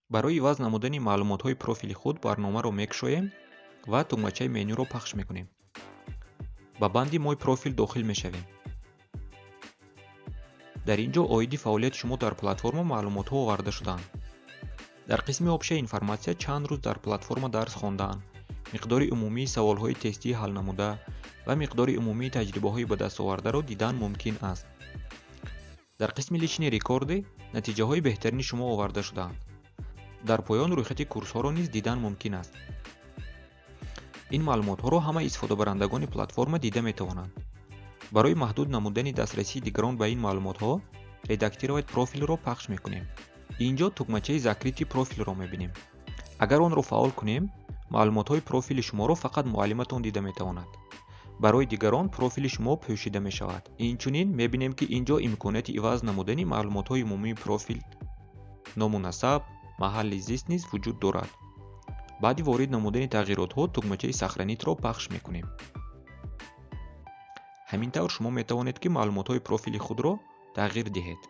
Барои иваз намудани маълумотҳои профили худ барномаро мекушоем ва тугмачаи менюро пахш мекунем. Ба банди «Мой профиль» дохил мешавем. Дар ин ҷо оиди фаъолияти шумо дар платформа маълумотҳо оварда шудаанд. Дар қисми «Общая информация» чанд рӯз дар платформа дарс хондаан, миқдори умумии саволҳои тестии ҳалнамуда ва миқдори умумии таҷрибаҳои ба дастовардаро дидан мумкин аст. Дар қисми «Личные рекорды» натиҷаҳои беҳтарини шумо оварда шудаанд. Дар поён рӯйхати курсҳоро низ дидан мумкин аст. Ин маълумотҳоро ҳама истифодабарандагони платформа дида метавонанд. Барои маҳдуд намудани дастрасии дигарон ба ин маълумотҳо «Редактировать профиль»-ро пахш мекунем. Ин ҷо тугмачаи «Закрытый профиль»-ро мебинем. Агар онро фаъол кунем, маълумотҳои профили шуморо фақат муаллиматон дида метавонад. Барои дигарон профили шумо пӯшида мешавад. Инчунин мебинем, ки ин ҷо имконияти иваз намудани маълумотҳои умумии профил, ному насаб, маҳалли зист низ вуҷуд дорад. Баъди ворид намудани тағйиротҳо тугмачаи «Сохранить»-ро пахш мекунем. Ҳамин тавр шумо метавонед, ки маълумотҳои профили худро тағйир диҳед.